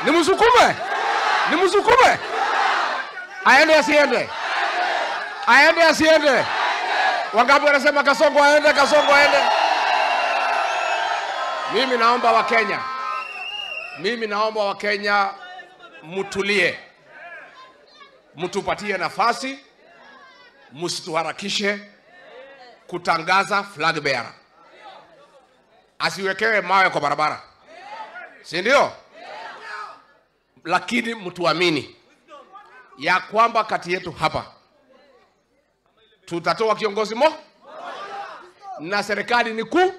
Nimsukume? Nimsukume? Aende asiende? Aende asiende? Wangapi wanasema Kasongo aende, Kasongo aende? Mimi naomba wa Kenya. Mimi naomba wa Kenya mtulie. Mtupatie nafasi, msituharakishe kutangaza flag bearer. Asiwekewe mawe kwa barabara. Si ndio? Lakini mtuamini ya kwamba kati yetu hapa tutatoa kiongozi mmoja na serikali ni kuu.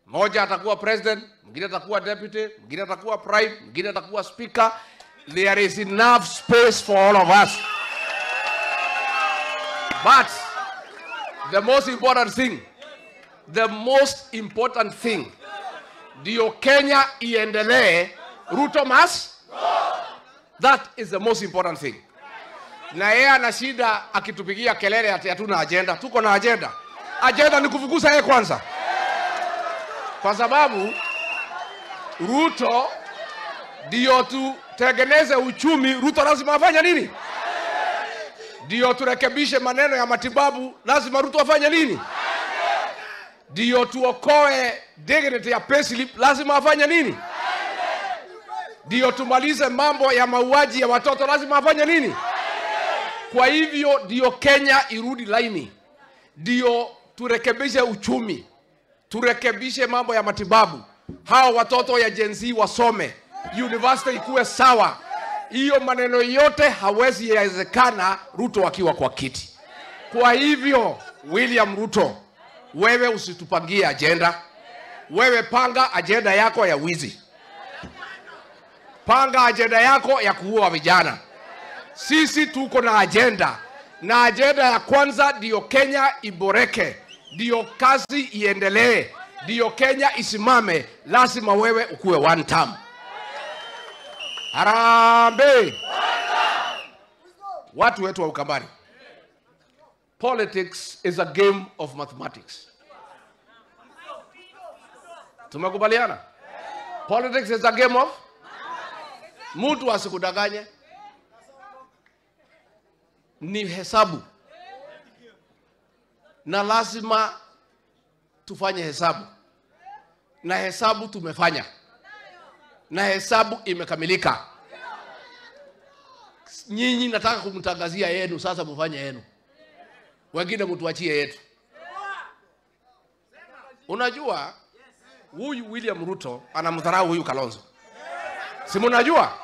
Mmoja atakuwa president, mwingine atakuwa deputy, mwingine atakuwa prime, mwingine atakuwa speaker. There is enough space for all of us. But the most important thing, the most important thing, ndio Kenya iendelee, Ruto must go. That is the most important thing. Na yeye ana shida akitupigia kelele ati hatuna agenda. Tuko na agenda. Agenda ni kufukuza yeye kwanza. Kwa sababu Ruto ndio tutengeneze uchumi, Ruto lazima afanye nini? Ndio turekebishe maneno ya matibabu, lazima Ruto afanye nini? Ndio tuokoe dignity ya payslip, lazima afanye nini? Ndio tumalize mambo ya mauaji ya watoto, lazima afanye nini? Kwa hivyo ndio Kenya irudi laini, ndio turekebishe uchumi, turekebishe mambo ya matibabu, hao watoto ya Gen Z wasome, university ikuwe sawa. Hiyo maneno yote hawezi yawezekana Ruto akiwa kwa kiti. Kwa hivyo William Ruto, wewe usitupangie agenda. Wewe panga agenda yako ya wizi. Panga agenda yako ya kuua vijana. Sisi tuko na agenda. Na agenda ya kwanza ndio Kenya iboreke, ndio kazi iendelee, ndio Kenya isimame. Lazima wewe ukuwe one term. Harambee! Watu wetu wa Ukambani, politics is a game of mathematics. Tumekubaliana? Politics is a game of? Mtu asikudanganye. Ni hesabu. Na lazima tufanye hesabu. Na hesabu tumefanya. Na hesabu imekamilika. Nyinyi nataka kumtangazia yenu, sasa mfanye yenu. Wengine mtuachie yetu. Unajua huyu William Ruto anamdharau huyu Kalonzo. Si mnajua?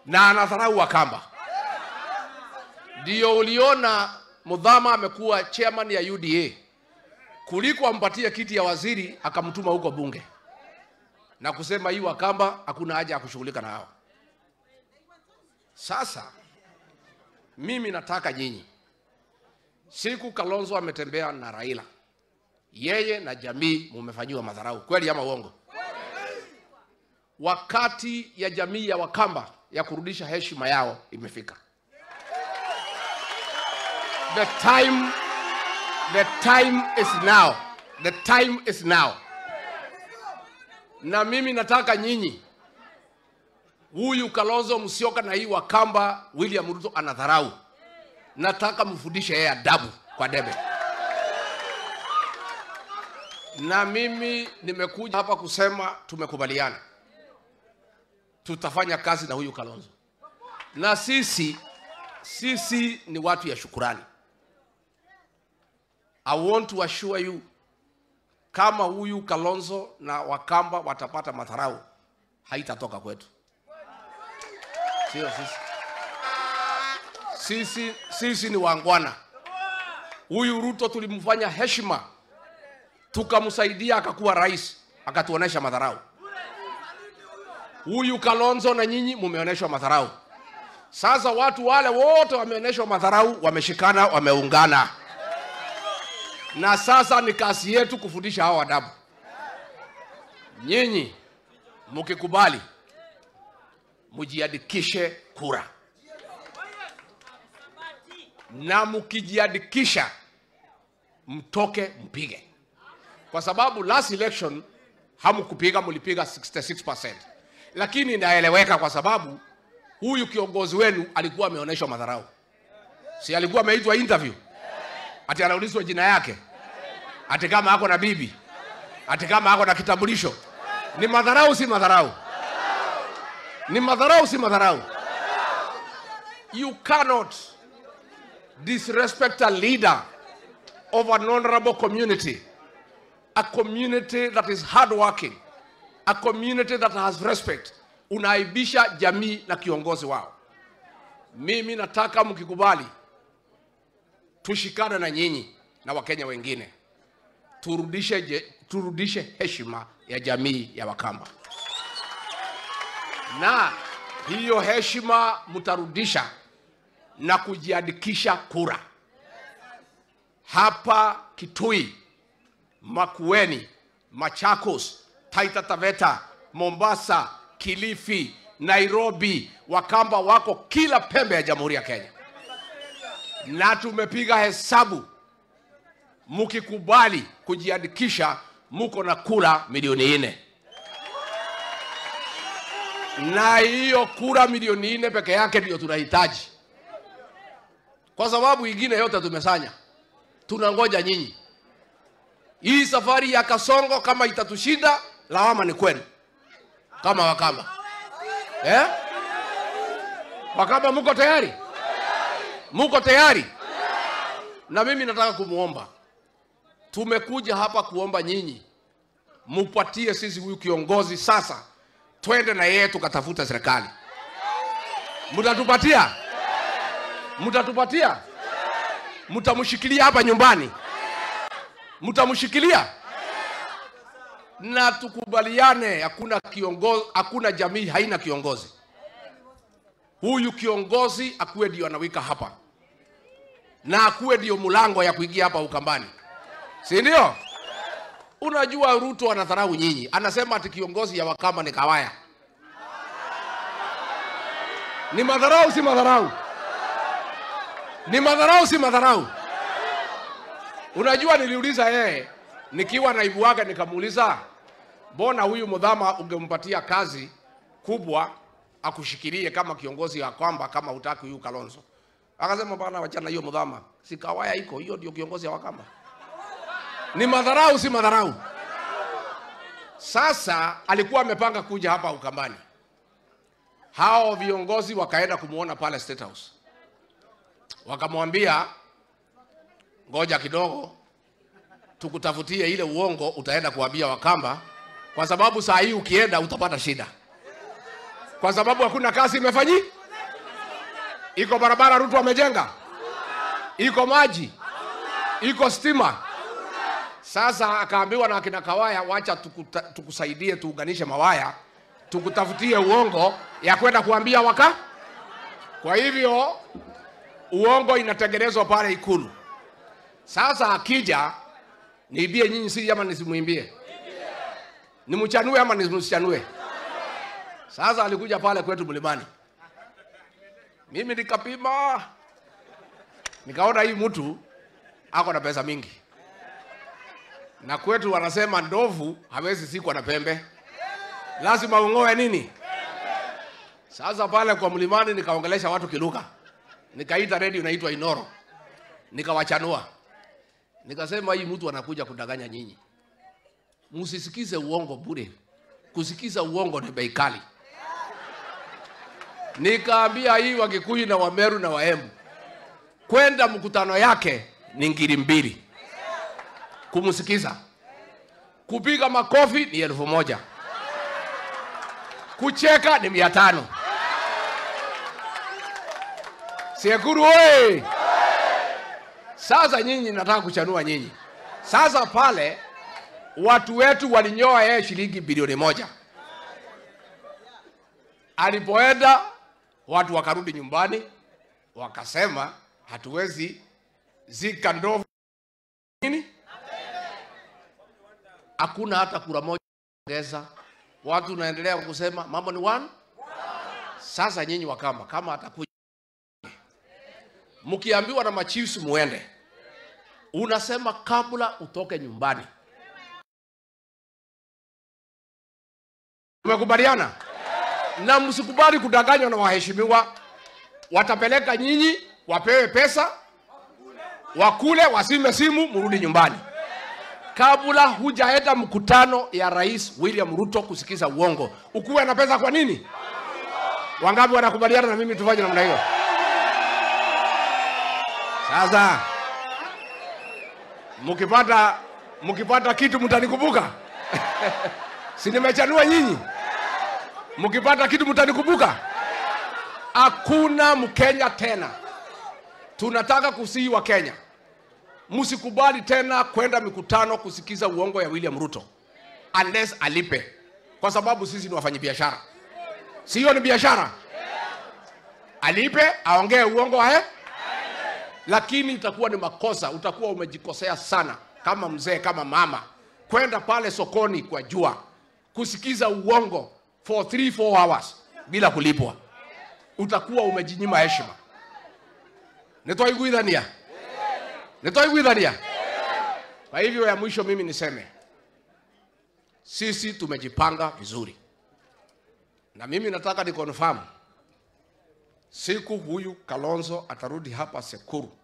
Na anadharau Wakamba. Ndio uliona Muthama amekuwa chairman ya UDA. Kuliko ampatie kiti ya waziri akamtuma huko bunge. Na kusema hii Wakamba hakuna haja ya kushughulika na hao. Sasa mimi nataka nyinyi, siku Kalonzo ametembea na Raila, yeye na jamii mumefanyiwa madharau, kweli ama uongo? Wakati ya jamii ya Wakamba ya kurudisha heshima yao imefika. The time is now. The time is now. Na mimi nataka nyinyi, huyu Kalonzo Musyoka na hii Wakamba William Ruto anadharau, nataka mfundishe yeye adabu kwa debe. Na mimi nimekuja hapa kusema tumekubaliana, tutafanya kazi na huyu Kalonzo. Na sisi ni watu ya shukurani. I want to assure you, kama huyu Kalonzo na Wakamba watapata madharau, haitatoka kwetu. Sio sisi. Sisi ni wangwana. Huyu Ruto tulimfanya heshima, tukamsaidia akakuwa rais, akatuonesha madharau. Huyu Kalonzo na nyinyi mumeoneshwa madharau. Sasa watu wale wote wameoneshwa madharau, wameshikana, wameungana. Na sasa ni kazi yetu kufundisha hao adabu. Nyinyi mkikubali mjiandikishe kura. Na mkijiandikisha mtoke mpige. Kwa sababu last election hamkupiga, mlipiga 66%. Lakini inaeleweka kwa sababu huyu kiongozi wenu alikuwa ameonyeshwa madharau. Si alikuwa ameitwa interview? Ati anaulizwa jina yake. Ati kama ako na bibi. Ati kama ako na kitambulisho. Ni madharau si madharau? Ni madharau si madharau? You cannot disrespect a leader of an honorable community. A community that is hardworking. A community that has respect. Unaibisha jamii na kiongozi wao. Mimi nataka mkikubali tushikane na nyinyi na Wakenya wengine. Turudishe heshima ya jamii ya Wakamba. Na hiyo heshima mtarudisha na kujiandikisha kura. Hapa Kitui, Makueni, Machakos, Taita Taveta, Mombasa, Kilifi, Nairobi, Wakamba wako kila pembe ya Jamhuri ya Kenya. Na tumepiga hesabu, mkikubali kujiandikisha muko na kura milioni 4. Na hiyo kura milioni 4 peke yake ndio tunahitaji. Kwa sababu ingine yote tumesanya. Tunangoja nyinyi. Hii safari ya Kasongo kama itatushinda, lawama ni kwenu. Kama Wakamba. Eh? Wakamba muko tayari? Muko tayari? Na mimi nataka kumuomba. Tumekuja hapa kuomba nyinyi mupatie sisi huyu kiongozi sasa. Twende na yeye tukatafuta serikali. Mtatupatia? Mtatupatia? Mtamshikilia hapa nyumbani? Mtamshikilia? Na tukubaliane, hakuna kiongozi, hakuna jamii haina kiongozi. Huyu kiongozi akuwe ndio anawika hapa. Na akuwe ndio mlango ya kuingia hapa Ukambani. Si ndio? Unajua Ruto anadharau nyinyi. Anasema ati kiongozi ya Wakamba ni Kawaya. Ni madharau si madharau? Ni madharau si madharau? Unajua niliuliza yeye nikiwa naibu wake, nikamuuliza, mbona huyu Muthama ungempatia kazi kubwa akushikilie kama kiongozi wa Wakamba kama hutaki huyu Kalonzo? Akasema bana, wachana hiyo Muthama, si Kawaya iko, hiyo ndio kiongozi wa Wakamba. Ni madharau si madharau? Sasa alikuwa amepanga kuja hapa Ukambani. Hao viongozi wakaenda kumuona pale State House. Wakamwambia, ngoja kidogo tukutafutie ile uongo utaenda kuambia Wakamba, kwa sababu saa hii ukienda utapata shida. Kwa sababu hakuna kazi imefanyika. Iko barabara Ruto amejenga? Iko maji? Iko stima? Sasa akaambiwa na akina Kawaya, wacha tukusaidie tuunganishe mawaya, tukutafutie uongo ya kwenda kuambia Waka. Kwa hivyo uongo inatengenezwa pale Ikulu. Sasa akija, niibie nyinyi si ama nisimuimbie? Nimchanue ama nisimchanue? Sasa alikuja pale kwetu Mlimani. Mimi nikapima, nikaona hii mtu ako na pesa mingi. Na kwetu wanasema ndovu hawezi sikwa na pembe. Lazima ungoe nini? Sasa pale kwa Mlimani nikaongelesha watu kiluka. Nikaita radio inaitwa Inoro. Nikawachanua. Nikasema hii mtu anakuja kudanganya nyinyi. Msisikize uongo bure. Kusikiza uongo ni bei kali. Nikaambia hii Wakikuyu na Wameru na Waembu, kwenda mkutano yake ni ngiri 2. Kumsikiza. Kupiga makofi ni 1000. Kucheka ni 500. Sekuru oye! Sasa nyinyi nataka kuchanua nyinyi. Sasa pale watu wetu walinyoa yeye shilingi bilioni 1. Alipoenda watu wakarudi nyumbani wakasema hatuwezi zika ndovu nini? Hakuna hata kura moja ongeza. Watu naendelea kusema mambo ni one. Sasa nyinyi Wakamba kama atakuja, mkiambiwa na machiefs muende, unasema kabla utoke nyumbani. Tumekubaliana? Na msikubali kudanganywa na waheshimiwa. Watapeleka nyinyi, wapewe pesa, wakule, wasime simu, murudi nyumbani. Kabla hujaenda mkutano ya Rais William Ruto kusikiza uongo, ukuwe na pesa kwa nini? Wangapi wanakubaliana na mimi tufanye namna hiyo? Sasa mkipata kitu mtanikumbuka. Si nimechanua nyinyi? Mkipata kitu mtanikumbuka. Hakuna Mkenya tena. Tunataka kusihi wa Kenya, msikubali tena kwenda mikutano kusikiza uongo ya William Ruto unless alipe, kwa sababu sisi ni wafanyabiashara. Sio ni biashara? Alipe, aongee uongo ae? Lakini itakuwa ni makosa, utakuwa umejikosea sana kama mzee, kama mama, kwenda pale sokoni kwa jua kusikiza uongo for 3-4 hours bila kulipwa. Utakuwa umejinyima heshima. Nitoiguidhania? Nitoiguidhania? Kwa hivyo ya mwisho mimi niseme, sisi tumejipanga vizuri. Na mimi nataka ni confirm, siku huyu Kalonzo atarudi hapa Sekuru,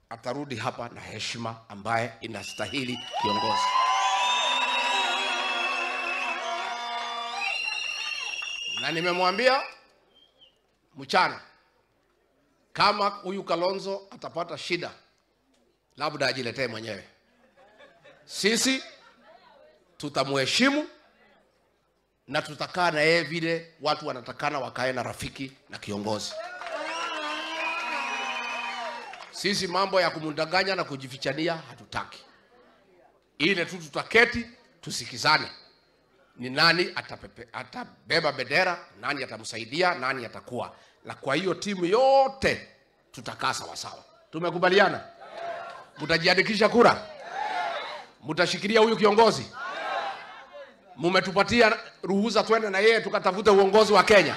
atarudi hapa na heshima ambaye inastahili kiongozi. Na nimemwambia mchana, kama huyu Kalonzo atapata shida, labda ajiletee mwenyewe. Sisi tutamheshimu na tutakaa na yeye vile watu wanatakana wakae na rafiki na kiongozi. Sisi mambo ya kumdanganya na kujifichania hatutaki. Ile tu tutaketi tusikizane. Ni nani atabeba bendera, nani atamsaidia, nani atakuwa. Na kwa hiyo timu yote tutakaa sawa sawa. Tumekubaliana? Mtajiandikisha kura? Mtashikilia huyu kiongozi? Mumetupatia ruhusa twende na yeye tukatafute uongozi wa Kenya.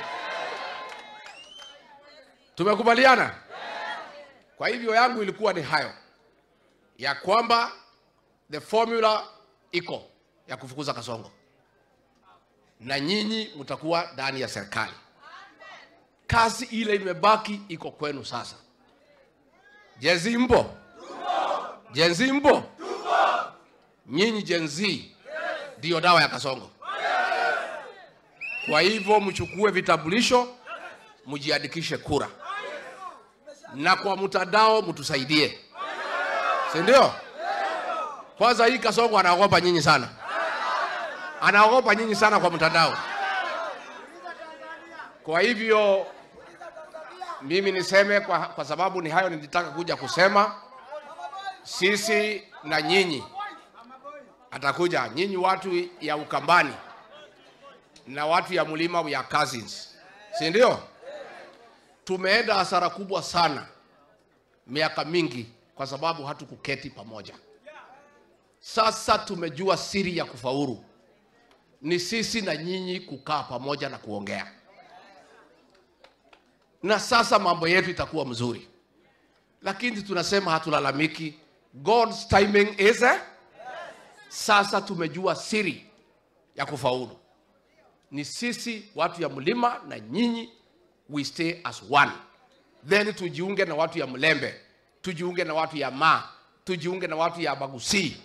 Tumekubaliana? Kwa hivyo yangu ilikuwa ni hayo, ya kwamba the formula iko ya kufukuza Kasongo, na nyinyi mtakuwa ndani ya serikali. Kazi ile imebaki iko kwenu sasa. Gen Z mpo? Gen Z mpo? Nyinyi Gen Z ndio dawa ya Kasongo. Kwa hivyo mchukue vitambulisho, mjiandikishe kura. Na kwa mtandao mtusaidie. Si ndio? Kwanza hii Kasongo anaogopa nyinyi sana. Anaogopa nyinyi sana kwa mtandao. Kwa hivyo mimi niseme kwa sababu ni hayo nilitaka kuja kusema, sisi na nyinyi atakuja nyinyi watu ya Ukambani na watu ya mlima ya cousins. Si ndio? Tumeenda hasara kubwa sana miaka mingi kwa sababu hatukuketi pamoja. Sasa tumejua siri ya kufaulu ni sisi na nyinyi kukaa pamoja na kuongea. Na sasa mambo yetu itakuwa mzuri. Lakini tunasema hatulalamiki. God's timing is a? Sasa tumejua siri ya kufaulu ni sisi watu ya mlima na nyinyi, we stay as one. Then tujiunge na watu ya Mlembe, tujiunge na watu ya Ma, tujiunge na watu ya Bagusi,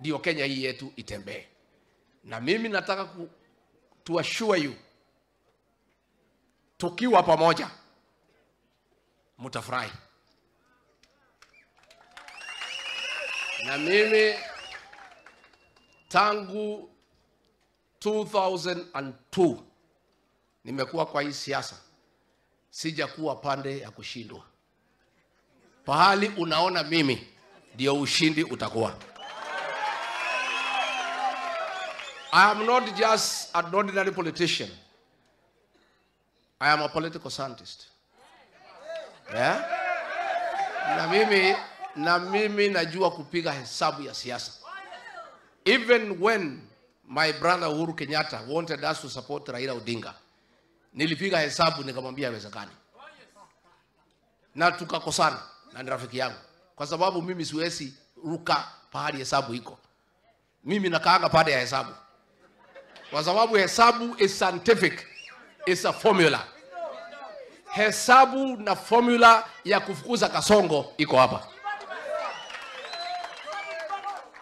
ndio Kenya hii yetu itembee. Na mimi nataka to assure you, tukiwa pamoja mtafurahi. Na mimi tangu 2002 nimekuwa kwa hii siasa, sijakuwa pande ya kushindwa. Pahali unaona mimi ndio ushindi utakuwa. I am not just an ordinary politician. I am a political scientist. Yeah? Na mimi najua kupiga hesabu ya siasa. Even when my brother Uhuru Kenyatta wanted us to support Raila Odinga, nilipiga hesabu nikamwambia haiwezekani. Na tukakosana na rafiki yangu, kwa sababu mimi siwezi ruka pahali hesabu iko. Mimi nakaanga pale ya hesabu, kwa sababu hesabu is scientific. It's a formula. Hesabu na formula ya kufukuza Kasongo iko hapa.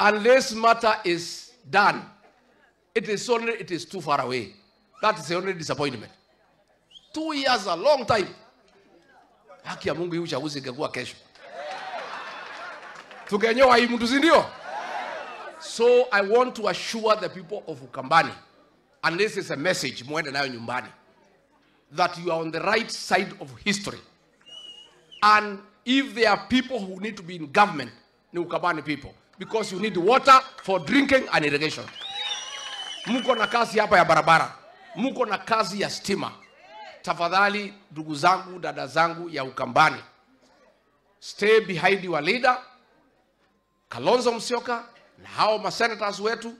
Unless matter is done, it is too far away. That is the only disappointment. 2 years, a long time. Haki ya Mungu hii uchaguzi ingekuwa kesho. Tungenyoa hii mtu, si ndio? So I want to assure the people of Ukambani, and this is a message muende nayo nyumbani, that you are on the right side of history. And if there are people who need to be in government, ni Ukambani people, because you need water for drinking and irrigation. Mko na kazi hapa ya barabara, mko na kazi ya stima. Tafadhali ndugu zangu, dada zangu ya Ukambani, stay behind your leader Kalonzo Musyoka na hao masenators wetu,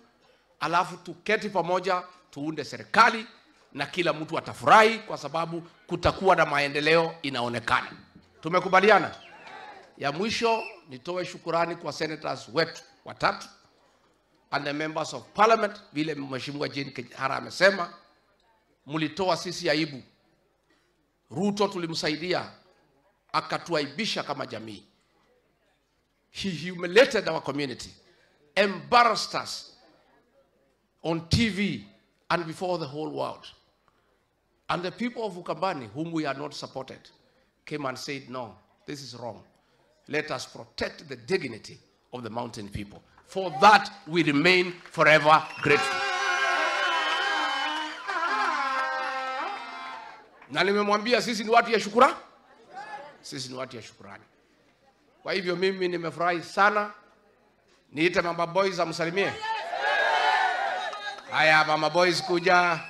alafu tuketi pamoja tuunde serikali na kila mtu atafurahi kwa sababu kutakuwa na maendeleo inaonekana. Tumekubaliana? Ya mwisho nitoe shukurani kwa senators wetu watatu and the members of parliament. Vile Mheshimiwa Jane Kihara amesema, mlitoa sisi aibu. Ruto tulimsaidia akatuaibisha kama jamii. He humiliated our community, embarrassed us on TV and before the whole world. And the people of Ukambani, whom we are not supported, came and said, no, this is wrong. Let us protect the dignity of the mountain people. For that, we remain forever grateful. Na nimemwambia sisi ni watu ya shukurani. Sisi ni watu ya shukurani. Kwa hivyo mimi nimefurahi sana. Niite Mama Boys amsalimie. Haya, Mama Boys kuja.